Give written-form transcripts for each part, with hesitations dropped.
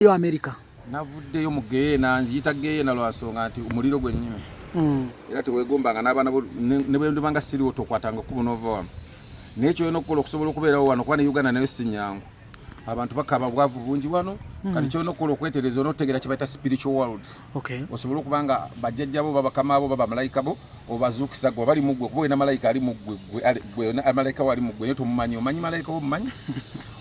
Yo America. Navuddeyo mu geyeena, ngiyita geyeena lwa nsonga nti omuliro gwennyini. Era teweegombanga n'abaana bo ne bwe ndibanga siriwo tokwatanga kkubo n'ova wano. Naye ky'olina okukola okusobola okubeerawo wano, kuba ne Uganda nayo si nnyangu. Abantu bakaaba bwavu bungi wano. Kati ky'olina okukola okwetereeza olina okutegeera kye bayita spiritual world. Osobole okuba nga bajjajja bo, babakama bo, baba malayika bo obazuukisa gwe bali mu ggwe, kuba olina malayika ali mu ggwe, gwe olina malayika wo ali mu ggwe naye tomumanyi. Omanyi malayika wo omumanyi?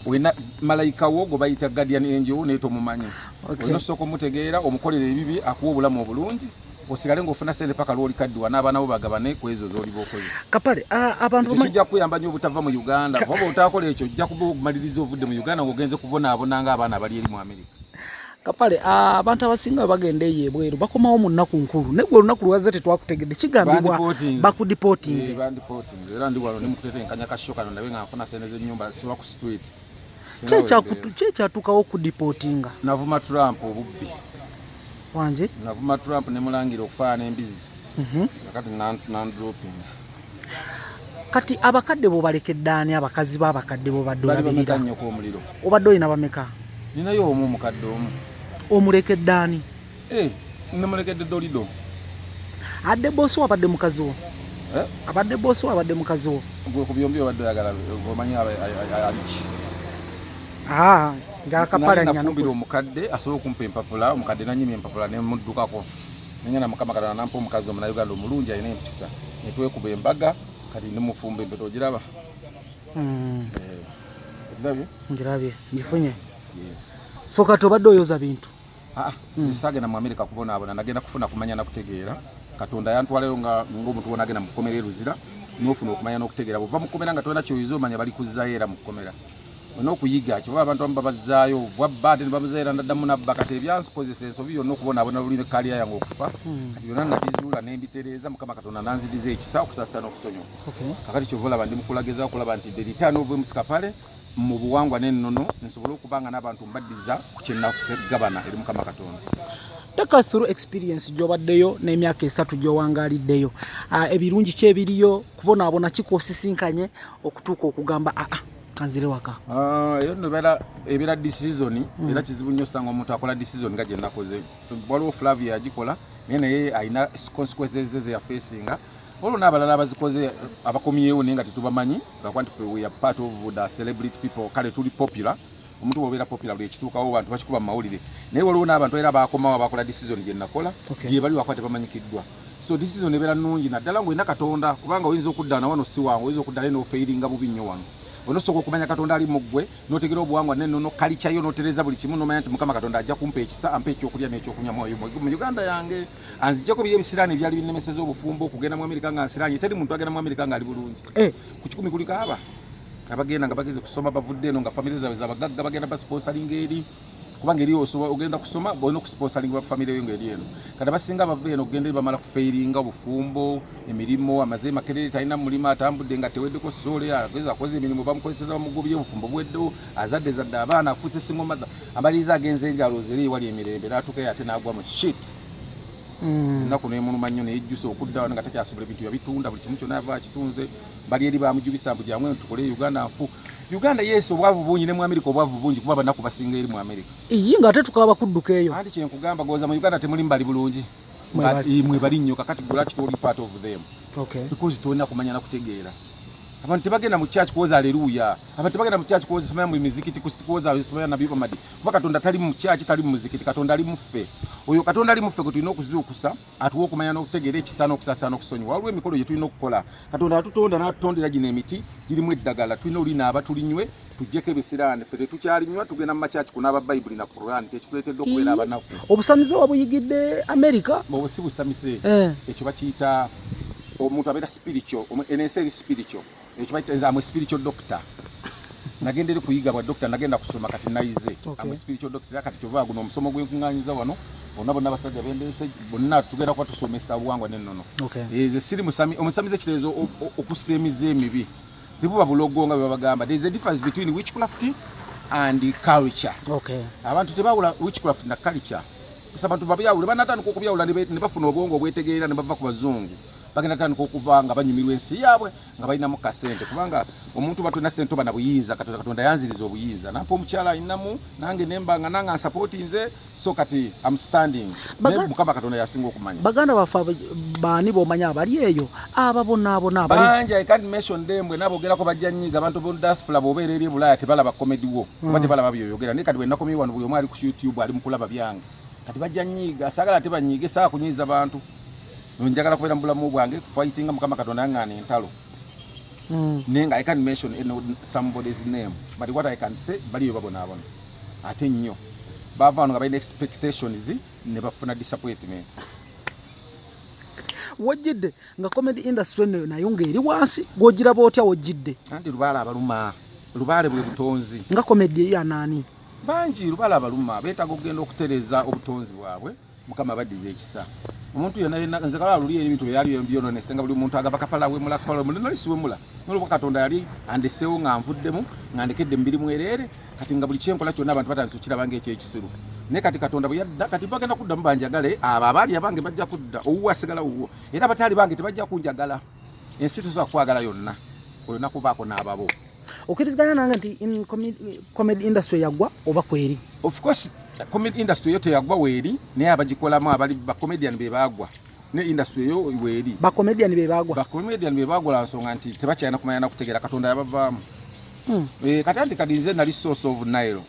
Olina malayika wo gwe bayita guardian angel wo naye tomumanyi. Olina osooka omutegeera, omukolera ebibi akuwa obulamu obulungi, osigale ng'ofuna sente paka lw'olikaddiwa n'abaana bo bagabane ku ezo z'oliba okoze. Kapale, abantu ekyo kijja kuyamba nnyo obutava mu Uganda, kuba bw'otaakola ekyo ojja kuba omaliriza ovudde mu Uganda ng'ogenze kubonaabona ng'abaana abali eri mu Amerika. Kapale, abantu abasinga bagenda eyo ebweru bakomawo mu nnaku nkulu, naye gwe olunaku lwazze tetwakutegedde, kigambibwa bakudeportinze. Bandeportinze era ndi wano ne mukutetenkanya ka show kano ndabe nga nfuna sente z'ennyumba, siba ku street. Ki ekyatuukawo okudeportinga? Navuma Trump obubbi. Wanje? Navuma Trump ne mulangira okufaanana embizzi. Kakati nandropinga. Kati abakadde bw'obalekedde ani? Abakazi b'abakadde b'obadde bali bameka? Olabirira Nnyoko omuliro. Obadde olina bameka? Ninayo omu, omukadde omu. Omulekedde ani? Eh, nemulekedde Dolido. Adde boosi wo abadde mukazi wo? Eh? Abadde boosi wo, abadde mukazi wo? Gwe ku byombi obadde oyagala omanyi ali ki? Aa, njakapala. Nali nafumbira omukadde asobole okumpa empapula, omukadde nanyimya empapula nemuddukako nengenda. Mukama Katonda nampa omukazi omunauganda omulungi alina empisa, netwekuba embaga, kati nemufumba. Empeta ogiraba? Eh, ogirabye? Ngirabye, ngifunye. Yes. So kati obadde oyoza bintu? Ah, ah, saagenda mu Amerika kubonaabona, nagenda kufuna kumanya nakutegeera. Katonda yantwalayo nga ng'omuntu wona agenda mu kkomera eruzira n'ofuna okumanya n'okutegeera. Bwova mu kkomera nga tolina kyoyiza omanya, bali kuzzayo era mu kkomera olina okuyiga. Kyova abantu abamu babazzaayo bwabba ate ne bamuzayo era naddamu nabba. Kati ebyankozesa ensobi yonna okubonaabona luli ne career yange okufa, kati byonna nabizuula nembitereeza. Mukama Katonda nanziriza ekisa, okusaasira n'okusonyiwa. Kakati kyova olaba ndi mukulageza okulaba nti the return of MC Kapale mu buwangwa n'ennono, nsobole okuba nga n'abantu mbaddiza ku kyenagabana eri Mukama Katonda. Take through experience gy'obaddeyo n'emyaka 3 gy'owangaaliddeyo. Ah, ebirungi ki ebiriyo, kubonaabona ki kw'osisinkanye okutuuka okugamba, "Aa, kanzire waka"? Ah, eyo nno ebeera decision era kizibu nnyo osanga omuntu akola decision nga gye nakoze. Waliwo Flavia yagikola, naye alina consequences ze zeyafacinga. Waliwo n'abalala abazikoze abakomyewo naye nga tetubamanyi, lwakuba nti ffe we are part of the celebrity people. Kale tuli popular, omuntu bw'obeera popular buli ekituukawo bantu bakikuba mu mawulire, naye waliwo n'abantu era bakomawo abakola decision gye nakola gye bali lwakuba tebamanyikiddwa. So decision ebeera nnungi naddala ng'olina Katonda, kubanga oyinza okudda na wano si wangu, oyinza okudda naye n'ofailinga bubi nnyo wano. Olina okumanya Katonda ali mu ggwe, n'otegera obuwangwa n'ennono, culture yo, n'otereza buli kimu, n'omanya nti Mukama Katonda ajja kumpa ekisa, ampa ekyokulya n'ekyokunywa mu Uganda yange, anzijjako biri ebisiraani ebyali binnemeseza obufumbo okugenda mu Amerika nga nsiraanye. Teri muntu agenda mu Amerika ng'ali bulungi. Ku 100 kuliko aba abagenda nga bageze kusoma, bavudde eno nga famire zaabwe zabagagga, bagenda basponsoringa eri, kubanga eri ogenda kusoma olina okusponsoringa famire yo ng'eri eno. Kati abasinga bava eno okugenda eri bamala kufailinga obufumbo, emirimu, amaze Makerere talina mulimu, atambudde nga teweddeko soole, ageza akoze emirimu bamukozeseza, bamugobye, obufumbo buweddewo, azadde zadde abaana, afuuse single mother, amaliriza agenze eri alowooza eri ewali emirembe, n'atuukayo ate n'agwa mu shit. Ennaku nemuluma nnyo, neyejjusa okudda wano nga takyasobola, ebintu yabitunda, buli kimu kyonna yava akitunze. Bali eri bamujubisa mbu jangu eno tukole e Uganda nfu. Uganda, yes, obwavu bungi, ne mu America obwavu bungi, kuba abanaku basinga eri mu America. Iyi, nga ate tukaba bakudduka eyo. Anti kyenkugamba, goza mu Uganda temuli mbali bulungi. Mwebali. Mwebali nnyo. Kakati gwe lwaki toli part of them? Because tolina kumanya na kutegeera. Abantu tebagenda mu church kuwoza aleluya, abantu tebagenda mu church kuwoza simanya mu mizikiti kuwoza simanya Nabi Muhammad, kuba Katonda tali mu church, tali mu muzikiti. Katonda ali mu ffe. Oyo Katonda ali mu ffe gwe tulina okuzuukusa, atuwa okumanya n'okutegeera, ekisa n'okusaasira n'okusonyiwa. Waliwo emikolo gye tulina okukola. Katonda atutonda n'atutondera gino emiti girimu eddagala, tulina olinaaba tulinywe tuggyeko ebisiraani. Ffe tetukyalinywa, tugenda mu makyaki kunaaba Bayibuli na Quran, kyekituleetedde okubeera abanaku. Obusamize wabuyigidde Amerika? Obwo si busamise. Ekyo bakiyita omuntu abeera spiritual. Eno ensi eri spiritual, ekyo bakiyita nze am spiritual doctor. Nagenda eri kuyiga bwa doctor, nagenda kusoma, kati nayize. Am spiritual doctor. Era kati kyova guno omusomo gwenkuŋŋanyiza wano bonna bonna abasajja bendeese bonna tugenda kuba tusomesa buwangwa n'ennono. Nze siri musami. Omusamize kitegeeza okussa emize emibi, tebuba bulogo nga bwe babagamba. There is a difference between witchcraft and culture. Abantu tebawula witchcraft na culture. Gusa abantu babyawule, banatandika okubyawula ne bafuna obwongo obwetegeera ne bava ku bazungu. Bagenda tandika okuva nga banyumirwa ensi yaabwe nga balinamu kasente, kubanga omuntu batolina sente oba na buyinza. Katonda yanziriza obuyinza, nampa omukyala ayinamu nange nemba nga nange ansupportinze. So kati am standing. Mukama Katonda yasinga okumanya. Baganda baffe baani bomanya abali eyo ababonaabona? Bangi, I can't mention them. Bwe nabogerako bajja nnyiga. Abantu bo diaspora, bw'obeera eri e Bulaaya tebalaba comedy wo oba tebalaba byoyogera. Naye kati bwe nakomye wano, buli omu ali ku YouTube ali mu kulaba byange. Kati bajja nnyiga, saagala ate banyiige, saa kunyiiza bantu. Njagala kubeera mu bulamu bwange fightinga. Mukama Katonda yaŋŋaana entalo. Naye nga I can't mention somebody's name, but what I can say, baliyo babonaabona ate nnyo. Bava wano nga balina expectations ne bafuna disappointment. Wojjidde nga comedy industry eno nayo ng'eri wansi, gwogiraba otya wojjidde? Anti lubaale abaluma, lubaale bwe butonzi. Nga comedy yanaani? Bangi lubaale abaluma, beetaaga okugenda okutereeza obutonzi bwabwe. Mukama baddiza ekisa omuntu yenna yenna. Nze kalala luli ebintu byali byononese nga buli muntu agaba kapala wemula, kapala wemula, nali siwemula. Nolwokuba Katonda yali andeseewo nga nvuddemu nga ndekedde mubiri mwereere, kati nga buli kyenkola kyonna abantu batandise okukiraba ngaekyekisiru. Naye kati Katonda bwe yadda, kati bagenda kuddamu banjagale. Abo abaali abange bajja kudda, owuwo asigala wuwo, era abataali bange tebajja kunjagala. Ensi tosobola kukwagala yonna, olina kubaako n'ababo. Okkiriziganya nange nti in comedy industry yagwa oba kweri? Of course comedy industry eyo teyagwa, weeri, naye abagikolamu abali bacomedian be baagwa, ne industry eyo weeri. Bacomedian be baagwa? Bacomedian be baagwa lwa nsonga nti tebakyalina kumanya na kutegeera. Katonda yabavaamu. Eh, kati anti kati nze nali source of Nile.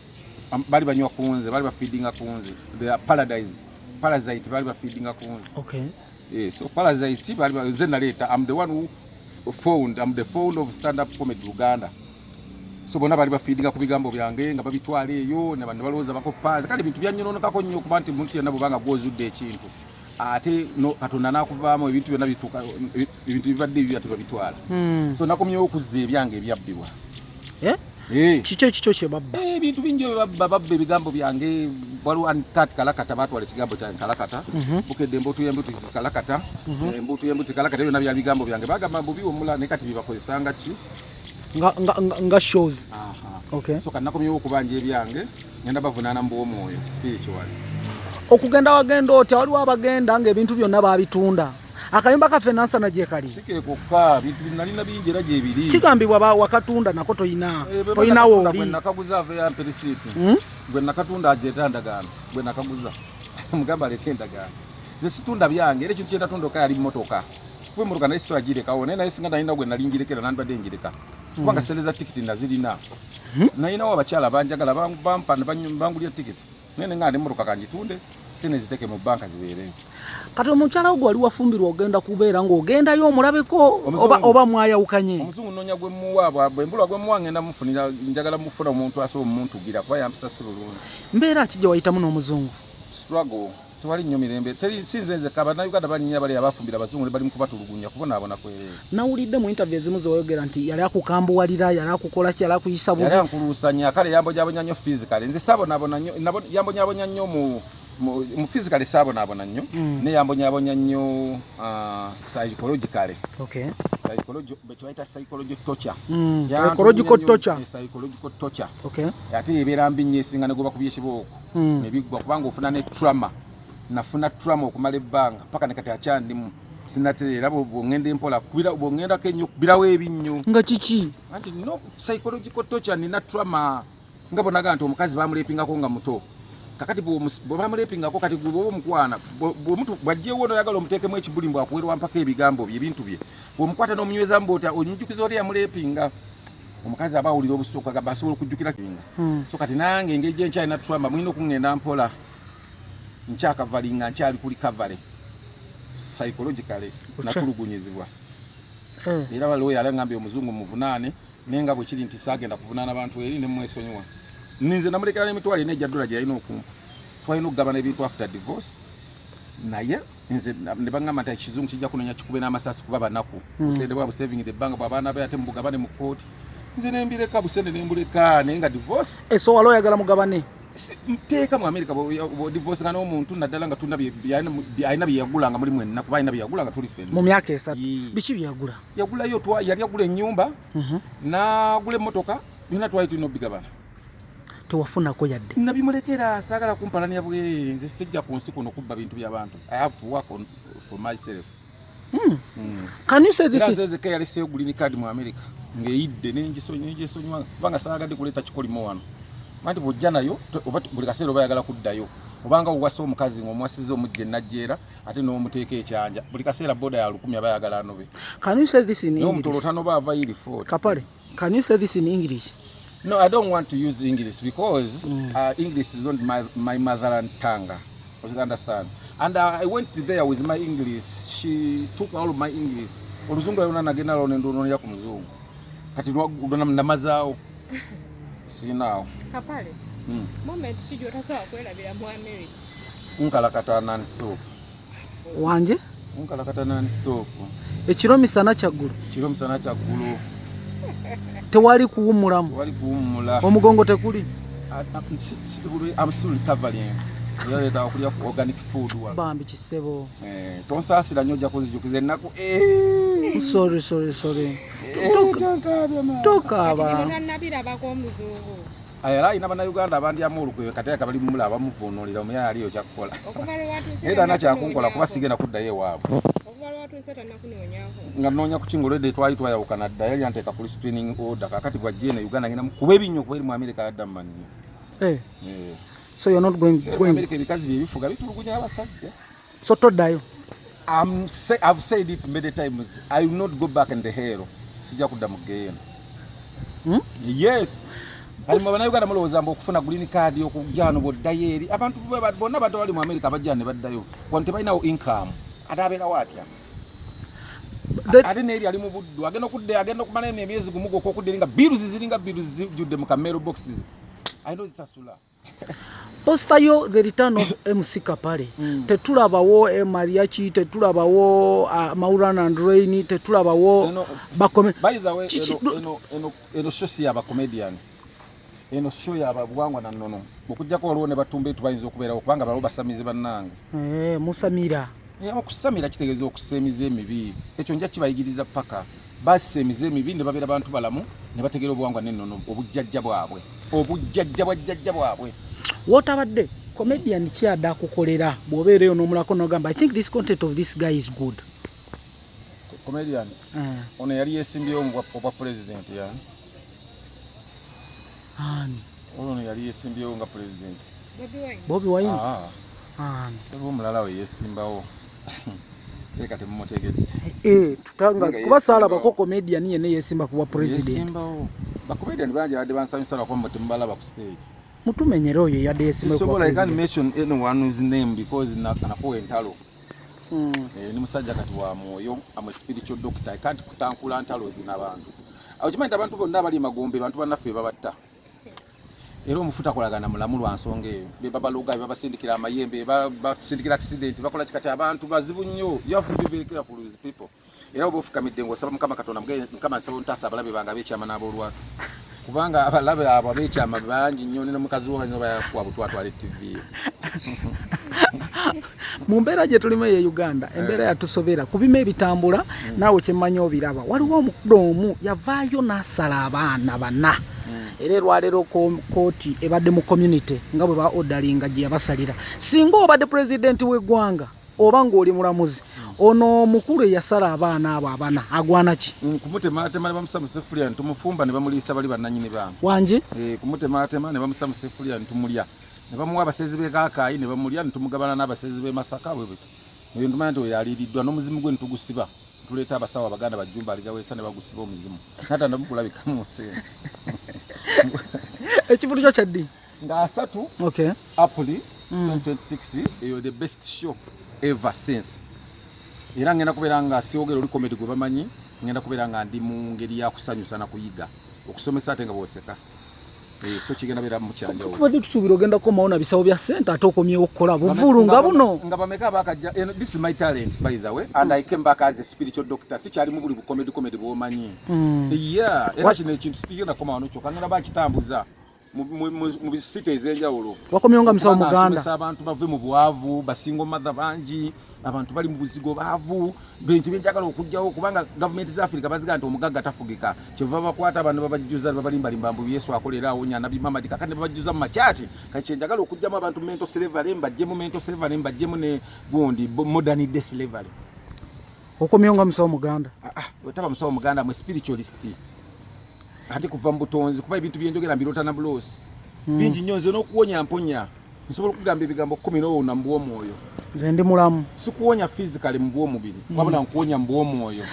Bali banywa ku nze, bali bafeedinga ku nze. They are paradise parasite, bali bafeedinga ku nze. Eh, so parasite bali nze naleeta. I'm the one who found, I'm the founder of stand up comedy Uganda. So bonna bali bafeedinga ku bigambo byange nga babitwala eyo ne balowooza bakopanze. Kale ebintu byanyononekako nnyo, okuba nti omuntu yenna bwobanga gwozudde ekintu ate no, Katonda n'akuvaamu, ebintu byonna bituuka, ebintu bibadde ebibya tebabitwala. So nakomyewo okuzza ebyange ebyabbibwa. Eh? Eh. Kiki ekikyo kye babba? Eh, ebintu bingi ebyo babba, babba ebigambo byange. Waliwo kati kalakata, batwala ekigambo kyange kalakata. Bukedde embuutu y'embuutu kalakata. Eh, embuutu y'embuutu kalakata, byonna bya bigambo byange. Bagamba mbu biwomula, naye kati bibakozesanga ki? Nga shows. Aha. Okay. So kati nakomyewo okubanja ebyange, ngenda bavunaana mu bw'omwoyo, spiritually. Okugenda wagenda otya? Waliwo abagenda ng'ebintu byonna babitunda. Akayumba kaffe Nansana gye kali. Sikeekokka, bintu nalina bingi era gyebiri. Kigambibwa ba wakatunda nako toyina. Eh, bwe Toyina nakatunda, wooli. Gwe nakaguza ave yampe risiiti. Gwe nakatunda ajeeta ndagaano. Gwe nakaguza mugamba aleete endagaano. Nze situndda byange, era ekintu kyentatunda okka yali mmotoka, kuba emmotoka naye sisobola girekawo. Naye singa nalina gwe nali ngirekera, nandibadde ngireka, kubanga sente za tikiti nazirina. Nalinawo abakyala banjagala, bampa ne bangulira tikiti, naye nenga ndi emmotoka kangitunde, sente ziteeke mu banka zibeereyo. Kati omukyala wo gwe wali wafumbirwa, ogenda kubeera ng'ogendayo omulabeko oba, Omuzungu. oba mwayawukanye? Omuzungu noonya gwe muwa, bwe mbulwa gwe muwa, ngenda mufunira. Njagala mufuna omuntu asobola omuntugira, kuba yampisa si bulungi. Mbeera ki gye wayitamu n'omuzungu? Struggle, tewali nnyo mirembe, teri. Si nze nzekka, Bannayuganda banyinya bali abafumbira abazungu ne bali mu kubatulugunya, kubonaabona kwereere. Nawulidde mu interview ezimu zewayogera nti yali akukambuwalira, yali akukola ki, yali akuyisa bubi. Yali ankuluusanya. Kale yambonyabonya nnyo physically. Nze sabonaabona nnyo, yambonyabonya nnyo mu physically, saabonaabona nnyo. Naye yambonyabonya nnyo psychologically. Kyebayita psychology torture. Psychological torture. Psychological torture. Okay. Ate ebeera mbi nnyo, esinga ne goba kubya ekibooko nebiggwa, kubanga ofuna ne trauma. Nafuna trauma okumala ebbanga paka ne kati akyandimu, sinatereera. Bwongenda empola bwongendako ennyo birawo ebinnyo. Nga kiki? Anti no psychological torture, nina trauma nga bonaga nti omukazi bamurapingako nga muto. Kakati bwe bamurapingako, kati gwe bwoba omukwana, bw'ajjeewo noyagala omuteekemu ekibuli, mbw akuwerwa mpaka ebigambo bye, ebintu bye, bw'omukwata n'omunyweza mbu ota onjukiza oli yamurapinga. Omukazi aba awulira obusuuku, agamba asobola okujjukira kinga. So kati nange engeri gye nkyalina trauma, mulina okuŋŋenda mpola, nkyakavalinga, nkyali ku recovery psychologically. Natulugunyizibwa. Era waliwo yali angambye omuzungu muvunaane, naye nga bwe kiri nti saagenda kuvunaana bantu eri nemwesonyiwa. Ninze namulekera n'emitwalo 4 egya dola gye yalina okumpa. Twalina okugabana ebintu after divorce, naye nze ne baŋŋamba nti ekizungu kijja kunoonya kikube n'amasasi kuba banaku. Busente bwa busaving ebbanga bw'abaana be, ate mubugabane mu kkooti. Nze nembireka, busente nembuleka, naye nga divorce So wali oyagala mugabane? Nteeka mu America bw'odivorcinga n'omuntu, naddala nga tulina alina bye yagula nga muli mwenna, kuba alina bye yagula nga tuli ffenna. Mu myaka 3? Yee. Biki byeyagula? Yagulayo yali agula ennyumba, n'agula emmotoka, byonna twali tulina obigabana. Tewafunako yadde? Nabimulekera, saagala kumpalania bwerere. Nze sijja ku nsi kuno kubba bintu by'abantu. I have to work on for myself. Can you say this Era is nze nzekka yaleseyo green card mu America ng'eyidde nengisonyiwa kubanga saagadde kuleeta kikolimo wano. Anti bw'ojja nayo oba buli kaseera oba yagala kuddayo, obanga owasa omukazi ng'omuwasizza omujja enajjeera ate n'omuteeka ekyanja, buli kaseera boda ya 1000 aba ayagala anobe. Can you say this in Naye omutolo English? tanoba ava iri forty. Kapale, can you say this in English? No, I don't want to use English because English is not my mother tongue. You understand? And I went there with my English. She took all of my English. Oluzungu lwona nagenda lwo nendononera ku muzungu. Kati namazaawo. Siinaawo. Kapale, moment ki gy'otasobola kwerabira mu America? Nkalakata non-stop. Wanje? Nkalakata non-stop. Ekiro misana kyaggulu. Kiro musana kyaggulu. Tewali kuwummulamu. Tewali kuwummula. Omugongo tekuli. I'm still recovering. Era leeta okulya ku organic food wano. Bambi kisebo. Eh, tonsaasira nnyo, ojja kunzijukiza ennaku. Eh, Sorry, sorry, sorry. eh, tonkaabya maama. Bino Tokaaba. tannabirabako omuzungu. Era alina Bannayuganda abandyamu olukwe, kati aka bali mumula abamuvuunulira omuyaye aliyo kyakkola. Okuva lwe watuuse Naye talina kyakunkola kuba tannakunoonyaako. sigenda kuddayo ewaabwe. Okuva lwe watuuse tannakunoonyaako. Nga nnoonya ku kingo olwedde twali twayawukana dda, yali anteeka ku restraining order. Kaakati bw'ajja eno e Uganda ngenda mukuba ebinnyo kuba eri mu Amerika yadda mumannyo. Eh, Eh. so you're not going, Eri mu going. Amerika ebikazi bye bifuga bitulugunya abasajja. So toddayo. I've said it many times. I will not go back in the hell. Sijja kudda mu ggeyeena. Yes. Kati mwe Bannayuganda mulowooza mbu okufuna green card okujja wano bw'oddayo eri abantu bonna abantu abali mu America bajja ne baddayo wano tebalinawo income, ate abeerawo atya? Ate n'eri ali mu buddu, agenda okudda, agenda okumala eno emyezi gumu gwokka okudda eri nga bills ziringa bills zijjudde mu kamero boxes, alina ozisasula. Poster yo, the return of MC Kapale. Tetulabawo Mariachi, tetulabawo Mauran and Rain, tetulabawo bakome. By the way, Kiki- eno show si yaba comedian, eno show yaba buwangwa na nnono, okuggyako waliwo ne batumba etu bayinza okubeerawo kubanga baliwo basamize bannange. Eh, musamira. Eh, okusamira kitegeeza okussa emize emibi. Ekyo nja kibayigiriza paka bassa emize emibi ne babeera bantu balamu ne bategeera obuwangwa n'ennono, obujjajja bwabwe, obujjajja bwa jjajja bwabwe. Wotabadde comedian ki adde akukolera bw'obeereyo n'omulako n'ogamba, "I think this content of this guy is good"? Comedian? Eh, Ono yali yesimbyewo mu obwa president yani. Ani? Ono yali yesimbyewo nga president. Bobi Wine. Bobi Wine? Ah, Ani? Waliwo omulala we yesimbawo, leka temumutegedde. Eh, tutangaza Nga kuba saalabako yesimbawo. comedian yenna yesimba ku bwa president. Yesimbawo. Bacomedian bangi abadde bansanyusa lwakuba mmwe temubalaba ku stage. Mutumenyere oyo eyadde yesimba ku bwa Sisobola, I can't president. mention anyone's name because nakuwa entalo. Eh, ni musajja kati wa mwoyo. I'm a spiritual doctor. I can't kutankula ntalo zino abantu. Awo kimanyi nti abantu bonna abali emagombe bantu bannaffe babatta, era omufu takolagana mulamu lwa nsonga eyo. Be babaluga, be babasindikira amayembe, basindikira accident, bakola kikati. Abantu bazibu nnyo. You have to be very careful with people. Era oba ofukamidde ng'osaba Mukama Katonda, mugambe, "Mukama, nsaba ontaasa abalabe bange abekyama n'aboolwatu," kubanga abalabe abo abekyama bangi nnyo. Nina mukazi wo bayinza bayakuwa butwatwala etv. Mu mbeera gye tulimu eye Uganda, embeera yatusobera ku bima ebitambula. Naawe kyemmanyi obiraba, waliwo omukulu omu yavaayo n'asala abaana bana, era erwaleero kooti ebadde mu community nga bwe ba odalinga gye yabasalira. Singa obadde pulezidenti w'eggwanga oba ng'oli mulamuzi, ono omukulu eyasala abaana abo abana agwana ki? Kumutematema ne bamusa mu sefuliya ne tumufumba ne bamuliisa bali bannanyini baana. Wangi? Eh, kumutematema ne bamusa mu sefuliya ne tumulya ne bamuwa abasezi b'e Kaakaayi ne bamulya ne tumugabana n'abasezi b'e Masaka bwe butyo. Ebyo ntumanya nti oyo aliiriddwa n'omuzimu gwe ne tugusiba, tuleeta abasawo abaganda bajjumba aligaweesa ne bagusiba omuzimu natanda mukulabika mu nsi eno. Ekivulu kyo kyaddi? Nga 30 April 2026. Eyo the best show ever since. Era ngenda kubeera nga siwogera oli comedy gwe bamanyi, ngenda kubeera nga ndi mu ngeri ya kusanyusa na kuyiga okusomesa ate nga bwoseka. Eh, so kigenda beera mu kyanjawulo. Tubadde tusuubira ogenda kukomawo na bisawo bya ssente, ate okomyewo okukola buvulu nga buno. Nga bameka abakajja eno? This is my talent, by the way, and I came back as a spiritual doctor. Sikyali mu buli bucomedy comedy bwomanyi. Yeah, era kino ekintu sitigenda kukoma wano kyokka, ngenda bakitambuza mu bisite ez'enjawulo. Wakomyewo nga musawo Kubanga muganda. nsomesa abantu bave mu bwavu, basingle mother bangi, abantu bali mu buzigo baavu, bintu byenjagala okugjawo kubanga gavumenti za Afirika baziga nti omugagga tafugika, kyeva bakwata abantu babajjuza babalimbalimba mbu Yesu akolera awonya nabi Mamadi, kakati ne babajjuza mu makyaki. Kati kyenjagala okugjamu abantu mental slavery, mbajjemu mental slavery, mbajjemu ne gundi modern day slavery. Okomyewo nga musawo muganda? Ah, ah, taba musawo muganda, mwe spiritualist, ate kuva mu butonzi, kuba ebintu byenjogera mbirota na buloosi bingi nnyo. Nze n'okuwonya mponya, nsobola okugamba ebigambo 10 n'owona mu bw'omwoyo. Nze ndi mulamu. Sikuwonya physically, mu bw'omubiri, wabula nkuwonya mu bw'omwoyo.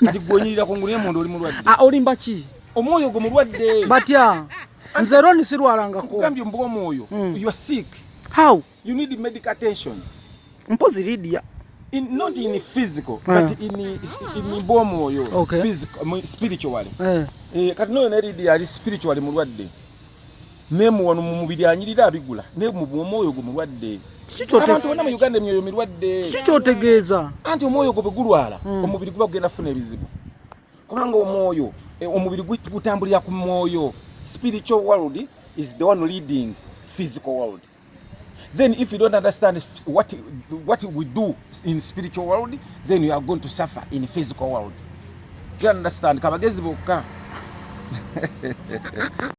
Kati gwonyirira ku ngulu munda oli mulwadde. Ah, olimba ki? Omwoyo gwo mulwadde. Batya? Nze Roni sirwalangako. Kugambye mu bw'omwoyo. You are sick. How? You need medical attention. Mpozi Lidia. Not in physical, but in bw'omwoyo. Physical, spiritually. Eh, kati noyo ne Lydia ali spiritually mulwadde, ne wano mu mubiri anyirira abigula, ne mu bw'omwoyo gwe mulwadde. Kiki kyote- Abantu bonna mu Uganda emyoyo mirwadde. Kiki kyotegeeza? Anti omwoyo gwo bwe gulwala, omubiri guba gugenda kufuna ebizibu, kubanga omwoyo, omubiri gutambulira ku mwoyo. Spiritual world is the one leading physical world. Then if you don't understand what we do in spiritual world, then you are going to suffer in physical world. Do you understand? Kabagezi bokka.